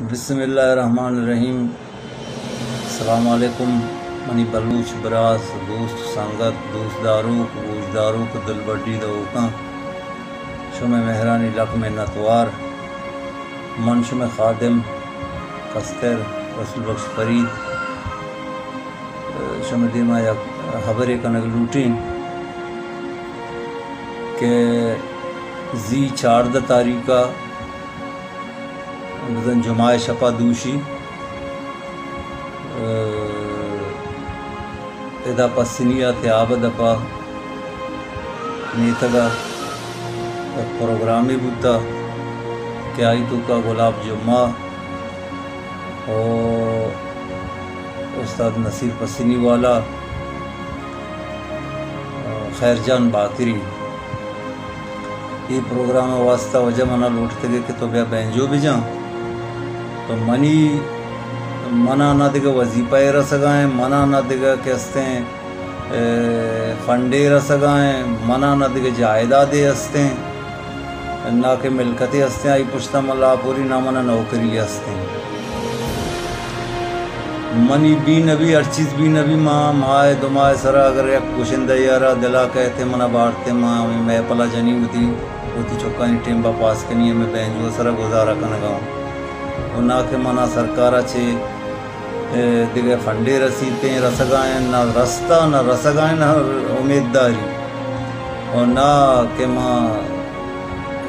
بسم اللہ الرحمن الرحیم۔ السلام علیکم منی بلوچ براس، دوست سنگت، دوست داروک، گوش داروک، دلبڈی دئوکاں، شمئے مہرانی لک منتوار۔ من شمئے خادم کستر رسول بخش فرید شمئے دیما یک ہبرے کنگ لوٹیں کہ زی چاردہ تاریخ ء بزاں جمعہ ء شپ ء دوشی، ء، ادا پسنی ء تیاب ء دپ ء میتگ ء یک پروگرامے بوتگ کہ آئی توکا گلاب جمعہ و استاد نصیر پسنی والا، خیر جان باکری۔ اے پروگرام ء واستہ وجہ منا لوٹتگے کہ تو بیا بینجو بجاں۔ تو منی، منا نہ دگہ وظیفہ ء رسگا ایں، منا نہ دگہ کہ استیں، اے، فنڈے رسگا ایں، منا نہ دگہ جائیدادے استیں، نہ کہ ملکتے استیں، آئی پشتا من لاپوری، نہ منا نوکری استیں۔ منی بی نبی، ہر چیز بی نبی، ما ماہ دو ماہ سرا اگر یک گشندہ یارا دلا کہتے منا بارتے، ما ہمیں محفلا جنی وتی، وتی چکانی ٹیمبا پاس کنی، ہمیں بینجو سرا گزارا کنگا ہوں۔ و نہ کہ منا سرکارا چے، اے، دگہ فنڈے رسیتیں، رسگائیں، نہ رستا، نہ رسگائیں، نہ امید داری۔ و نہ کہ ما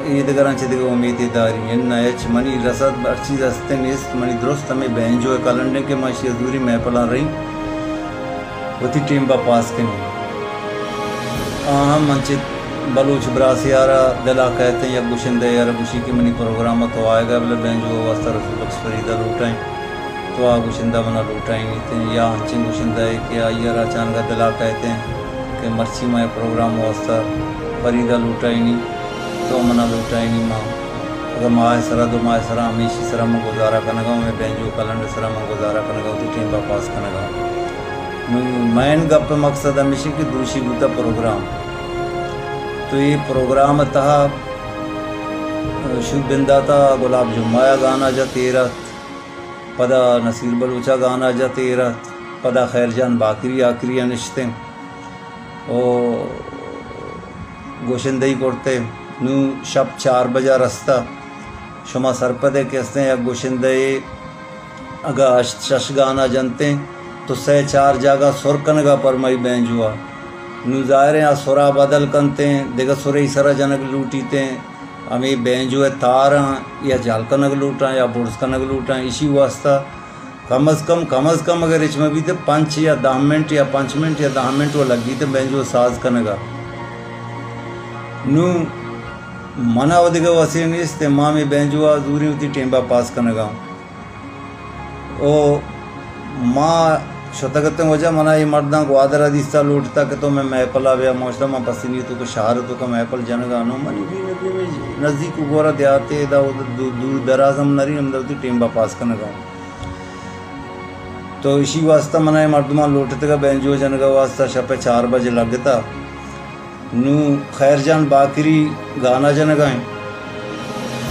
اے دگراں چہ دگہ امیتے داری، اناں ہچ۔ منی رسد ہر چیز ہستیں نیست، منی درست ہمے بینجو ء کلنڈیں کہ ما اشی ء زوری محفلاں رئیں، وتی ٹیمبا پاس کنیں۔ آ ہم انچیں بلوچ براسے آرا دلا کئیتیں، یک گشندہ یارا گوشی کہ منی پروگرام ء تو آئیگا، بلے بینجو ء واستہ رسول بخش فریدہ لوٹائیں۔ تو آ گشندہ منا لوٹائینیتیں، یا انچیں گشندہ ء کہ آئی ء را اچانک ء دلا کئیتیں کہ مرچی ما اے پروگرام ء واستہ فریدہ لوٹائینی، تو منا لوٹائینی، ما اگاں ماہ ء سرا، دو ماہ ء سرا، ہمیشی سرا من گزارہ کنگا، ہمے بینجو کلنڈ ء سرا من گزارہ کنگا، وتی ٹیمبا پاس کنگا۔ نوں مین گپ ء مقصد ہمیش کہ دوشی بوتا پروگرام، تو اے پروگرام ء تہا شوت بنداتا گلاب جمعہ ء گانا جت ایر ات۔ پدا نصیر بلوچ ء گانا جت ایر ات، پدا خیر جان باکری آکری ء نشتیں و گشندہی کرتیں۔ نوں شپ چار بجا رستہ، شما سرپدے کہ استیں یک گشندہ ء اگاں ہشت شش گانا جنتیں تو سئے چار جاگہ سر کنگا پرمائی بینجوا۔ نوں ظاہریں آ سرا بدل کنتیں، دگہ سرے سرا جنگ لوٹیتیں۔ ہمے بینجو ء تاراں یا جہل کنگ لوٹاں یا برز کنگ لوٹاں، ایشی واسطہ کم از کم، کم از کم اگر ہچ مہ بیت پنچ یا دہ منٹ یا پنچ منٹ یا دہ منٹ و لگیت بینجو ساز کنگا۔ نوں منا و دگہ وسے نیست، ما ہمے بینجو ء زوریں وتی ٹیمبا پاس کنگا۔ او ما شتگ اتیں واجہ، منا اے مرداں گوادر ء دیستا لوٹتا کہ تو مئے محفل ء بیا۔ ما گوشتا من پسنی تو کہ شہر تو کہ محفل جنگا نوں، منی بی نبی مئے نزیک و گورا دیہاتے، ادا دو-، دور دراز ہم نریں، ہمدا وتی ٹیمبا پاس کنگا۔ تو اشی واسطہ منا اے مردماں لوٹتگا بینجو جنگا واسطہ شپ ء چار بجے لگتا۔ نوں خیر جان باکری گانا جنگا انت۔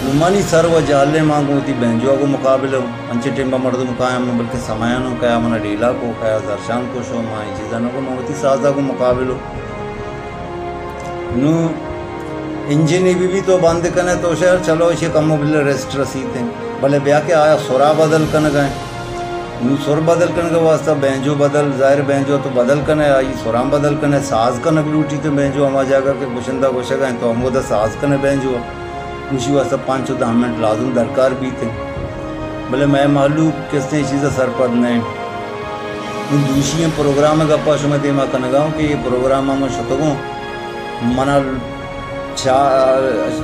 نوں منی سر و جہلیں، ما گوں وتی بینجو ء گوں مقابلہ اوں۔ انچیں ٹیمبا مردم کایاں، من بلکہ سمایاں نوں، کیا منا ڈیلا کو، کیا زرشان کو شو، ما اے چیزاں نہ گوں، من وتی سازا گوں مقابلہ اوں۔ نوں انجن ای بی بی تو بند کنے تو شہر چلو، اشی کمو بلے ریسٹ رسیت انت۔ بلے بیا کہ آیا سرا بدل کنگا انت۔ نوں سر بدل کنگ ء واستہ بینجو بدل، ظاہر بینجو تو بدل کنے، آئی سراں بدل کنے، ساز کنگ لوٹیت بینجو ہما جاگہ کہ گشندہ گوشگ ء انت تو ہمودا ساز کنے بینجو۔ نوشی واسطہ پانچ و دہ منٹ لازم درکار بیت انت۔ بلے مئے مہلوک کستیں چیز ء سرپد نہ انت۔ نوں دوشی ء پروگرام ء گپا شمئے دیما کنگا اوں کہ اے پروگرام ء من شتگوں، منا چار،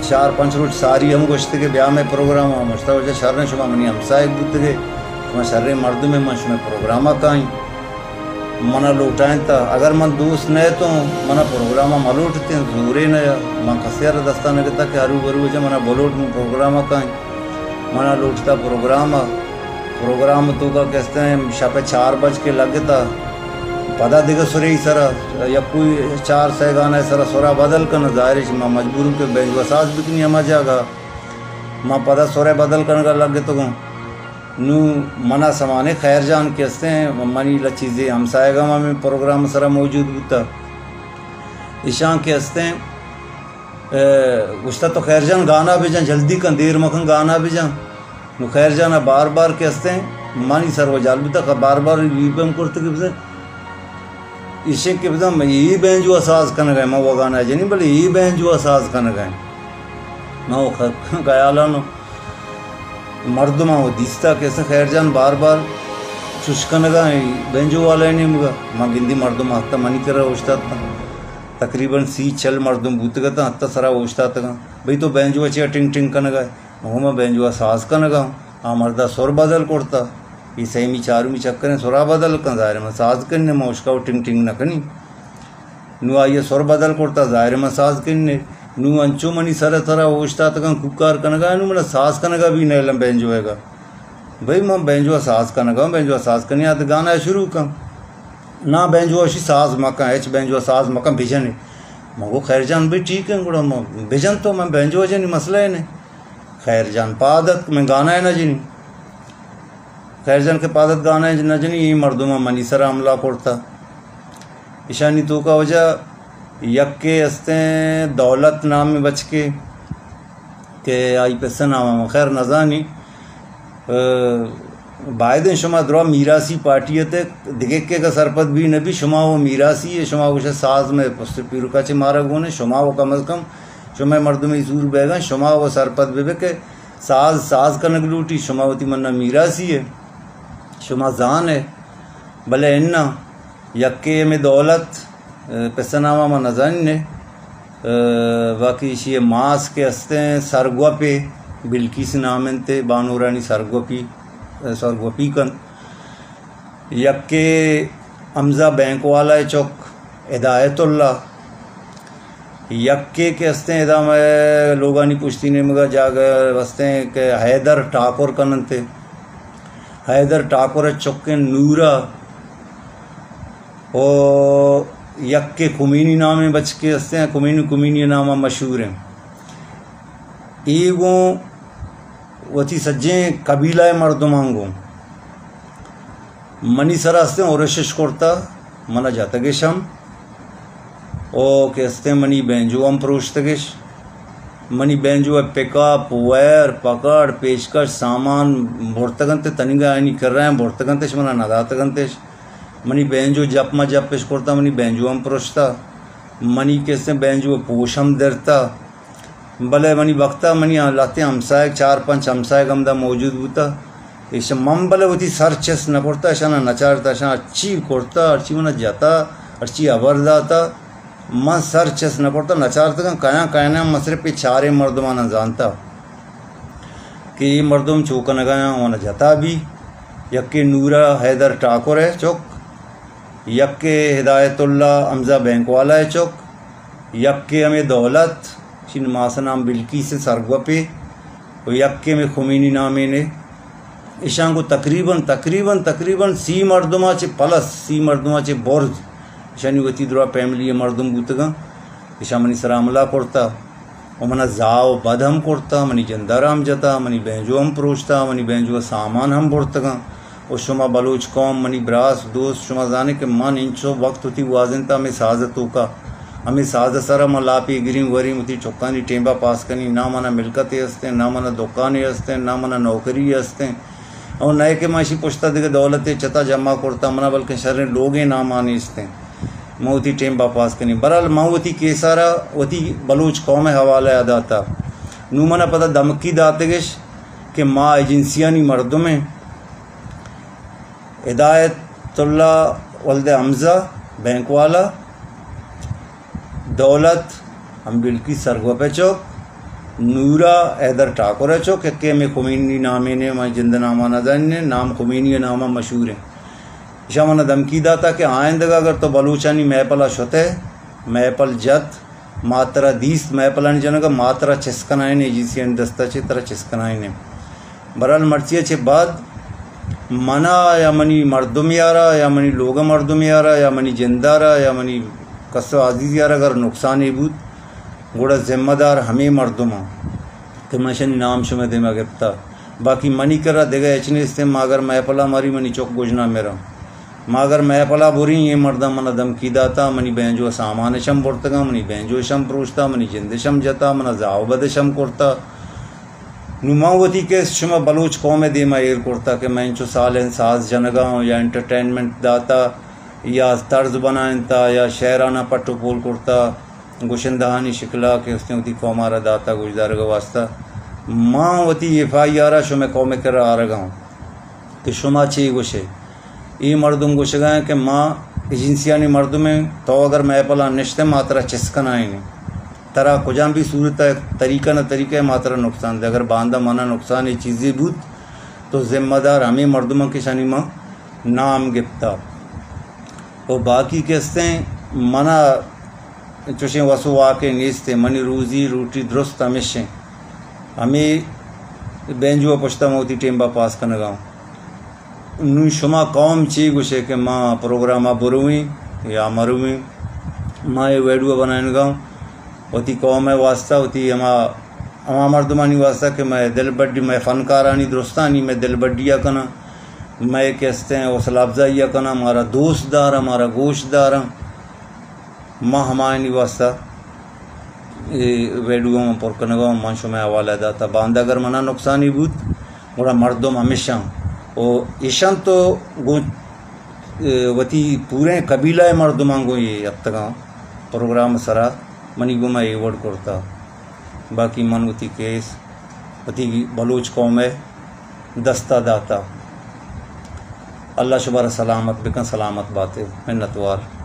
چار پنچ روچ ساری ہم گوشت کہ بیا مئے پروگرام ء، مشتا گوشت شر نہ، شما منی ہمساہگ بوتگے، شما شریں مردمے، من شمئے پروگرام ء کائیں۔ منا لوٹائینتا، اگر من دوست نہ اتوں، منا پروگرام ء مہ لوٹتیں، زورے نہ، من کسے ء را دستا نہ گتا کہ ہرو برو جا منا بلوٹ، من پروگرام ء کائیں۔ منا لوٹتا پروگرام ء، پروگرام ء توکا کستیں شپ ء چار بج کے لگتا، پدا دگہ سرے ای سرا، یکوئی چار سئے گانا ء سرا سرا بدل کن، ظاہر اش ما مجبور اوں کہ بینجو ء ساز بکنی ہما جاگہ۔ ما پدا سرے بدل کنگا لگتگوں۔ نوں منا سمانے خیر جان کہ استیں، منی لچیزے ہمسایگاں ہمے پروگرام سرا موجود بوتا۔ ایشاں کہ استیں، اے، گوشتا تو خیر جان گانا بجن، جلدی کن، دیر مکن گانا بجن۔ نوں خیر جان بار بار کہ استیں، منی سر و جال بوتا، بار بار ای بم کرت کہ بزن، ایشیں کہ بزن، من ای بینجو ساز کنگا، من و گانا جنی، بلے ای بینجو ساز کنگا۔ من و خ-، خیالانو مردماں و دیستا کہ استیں خیر جان بار بار چش کنگا، ای بینجو والے نیمگا۔ من گندی مردم آتا منی کرا اوشتاتا۔ تقریباً سی چل مردم بوتگتاں، آتا سرا اوشتاتگاں۔ بھئی تو بینجو چیا ٹنگ ٹنگ کنگا؟ ہما بینجو ء ساز کنگا اوں۔ آ مردا سر بدل کرتا۔ اے سیمی چارمی چکریں سرا بدل کن، ظاہر من ساز کنیں، من اشکا و ٹنگ ٹنگ نہ کنی۔ نوں آئی ء سر بدل کرتا، ظاہر من ساز کنیں۔ نوں انچو منی سر ء ترا اوشتاتگاں کوکار کنگا، نوں منا ساز کنگا بھی نہ الم بینجو ء گا۔ بھئی من بینجو ء ساز کنگا، بینجو ء ساز کنی آ گانا ء شروع کن۔ نا بینجو ء شی ساز مکن، ہچ بینجو ء ساز مکن، بجنے۔ من گو خیر جان بھئی ٹھیک ہے، گڑا من بجن تو من بینجو ء جنی مسئلہ ہے نہیں۔ خیر جان پاد اتک، من گانا ء نہ جنی۔ خیر جان کہ پاد اتک گانا ء نہ جنی، اے مردماں منی سرا حملہ کرتا۔ ایشانی توکا وجہ یکے استیں دولت نام بچکے کہ آئی پسہ نام من خیر نزانی۔ ء، بایدیں شما درا میراثی پارٹی ات، دگہ کہ اگہ سرپد بھی نہ بھی، شما وہ میراثی ہے، شما وہ ساز میں پست پیرکا چے مارا گونے، شما وہ کم از کم شمئے مردمے زور بیگاں، شما و سرپد بہ بہ کہ ساز، ساز کنگ لوٹی، شما وتی منا میراثی ہے، شما زان ہے، بلے اناں یکے ہمے دولت، ء، پس ناما ما نزانیں، ء، باقی ایشی ماس کہ استیں سرگوپے، بلقیس نام انت، بانورانی سرگوپی، ء، سرگوپی کنت۔ یکے حمزہ بینک والا ء چک ہدایت اللہ، یکے کہ استیں ادا مئے لوگانی پشتی نیمگا جاگہ استیں کہ حیدر ٹاکر کننتے، حیدر ٹاکر ء چکیں نورا، او یکے کمینی نامیں بچکے استیں، کمینی، کمینی ناما مشہور ہیں۔ ای گوں وتی سجیں قبیلہ ء مردماں گوں منی سرا استیں اورشش کرتا، منا جتگش ہم، او کہ استیں منی بینجو ہم پروشتگش، منی بینجو ء پک اپ، وائر، پکڑ، پیچکش، سامان برتگنت، تنیگا آئینی کرا ہم برتگنتش، منا نداتگنتش۔ منی بینجو جپ ما جپش کرتا، منی بینجو ہم پروشتا، منی کہ استیں بینجو ء پوش ہم درتا۔ بلے منی وقتا منی لہتیں ہمساہگ، چار پنچ ہمساہگ ہمدا موجود بوتا۔ ایش من بلے وتی سر چست نہ کرتا، اشانا نچارتا، اشاں ہرچی کرتا، ہرچی منا جتا، ہرچی ہبر داتا، من سر چست نہ کرتا، نچارتگاں کیاں کیاں، من صرف اے چاریں مردمانا زانتا کہ اے مردم چو کنگایاں، منا جتا بھی۔ یکے نورا حیدر ٹاکر ء چک، یکے ہدایت اللہ حمزہ بینک والا ء چک، یکے ہمے دولت، چین ماس نام بلقیس سرگوپے، و یکے ہمے خمینی نامیں نے۔ ایشاں گوں تقریباً، تقریباً، تقریباً سی مردماں چہ پلس، سی مردماں چہ برز ایشانی وتی درا فیملی مردم بوتگاں۔ ایشاں منی سرا حملہ کرتا و منا زاہ و بد ہم کرتا، منی جندارا ہم جتا، منی بینجو ہم پروشتا، منی بینجو سامان ہم برتگاں۔ و شما بلوچ قوم، منی براس، دوست، شما زانے کہ من انچو وقت وتی گوازینتا ہمے ساز توکا، ہمے ساز سرا من لاپی گریں وریں، وتی چکانی ٹیمبا پاس کنیں، نہ منا ملکتے استیں، نہ منا دکانے استیں، نہ منا نوکری استیں۔ او نئے کہ من اشی پشتا دگہ دولتے چتا جمع کرتا، منا بلکن شریں لوگیں ناما نیستیں۔ من وتی ٹیمبا پاس کنیں۔ بہرحال من وتی کیسارا وتی بلوچ قوم حوالہ ء داتا۔ نوں منا پدا دمکی داتگش کہ ما ایجنسیانی مردمیں۔ ہدایت اللہ ولد حمزہ بینک والا، دولت ہم بلقیس سرگوپ ء چک، نورا حیدر ٹاکر ء چک، یکے ہمے خمینی نامیں نے، من جند ناما نہ زانیں، نام خمینی ء ناما مشہور ہیں۔ ایشاں منا دمکی داتا کہ آئندگہ اگر تو بلوچانی محفل ء شتئے، محفل جت، ما ترا دیست محفلانی جنگ ء، ما ترا چست کنائین، ایجنسیانی دست ء چہ ترا چست کنائین۔ بہرحال مرچی ء چہ بعد منا یا منی مردم یارا یا منی لوگ ء مردم یارا یا منی جندارا یا منی کس ء عزیز یارا اگر نقصانے بوت، گڑا ذمہ دار ہمے مردماں کہ من اشانی نام شمئے دیما گپتا۔ باقی منی کرا دگہ ہچ نیستیں۔ ما اگر محفلا مری، منی چک گژنا مرا۔ ما اگر محفلا بریں، اے مرداں منا دھمکی داتا، منی بینجو سامان شم برتگاں، منی بینجو شم پروشتا، منی جند شم جتا، منا زاہ و بد شم کرتا۔ نوں من وتی کیس شما بلوچ قوم ءِ دیما ایر کرتا کہ من انچو سال انت ساز جنگا اوں یا انٹرٹینمنٹ داتا یا طرز بنائینتا یا شعراناں پٹ و پول کرتا، گشندہانی شکلا کہ استیں وتی قوم ءَ را داتا گوشدارگ ءِ واسطہ۔ من وتی ایف آئی آر ءَ شمئے قوم ءِ کرا آرگا اوں کہ شما چے گوشے۔ اے مردم گوشگا ایں کہ ما ایجنسیانی مردم ایں، تو اگر محفلاں نشتئے ما ترا چست کنائینیں۔ ترا کجام بھی صورت ءَ طریقہ نہ طریقہ ءَ ما ترا نقصان دے۔ اگر باندا منا نقصان اے چیزے بوت تو ذمہ دار ہمے مردماں کہ شانی ما نام گپتا۔ و باقی کہ استیں منا چوشیں وس و واکے نیستیں۔ منی روزی روٹی درست ہمیشیں۔ ہمے بینجو ءِ پشتا من وتی ٹیم با پاس کنگا اوں۔ نوں شما قوم چی گوشے کہ ما پروگرام ءَ برویں یا مرویں؟ ما اے ویڈیو بنائینگا اوں وتی قوم ءِ واسطہ، وتی ہما، ہما مردمانی واسطہ کہ مئے دل بڈی، مئے فنکارانی درستانی مئے دل بڈی ءَ کناں، مئے کہ استیں حوصلہ افزائی ءَ کناں، مارا دوست داراں، مارا گوش داراں۔ ما ہمایانی واسطہ اے ویڈیو من پر کنگا اوں، من شمئے حوالہ داتا۔ باندا اگر منا نقصانی بوت، گڑا مردم ہمیشاں و ایشاں تو گوں، اے، وتی پوریں قبیلہ ءِ مردماں گوں اے اتگاں پروگرام ءِ سرا، منی گوما اے وڑ کرتا۔ باقی من وتی کیس وتی بلوچ قوم ءِ دستا داتا۔ اللہ شمارا سلامت بکن، سلامت باتے۔ منتوار۔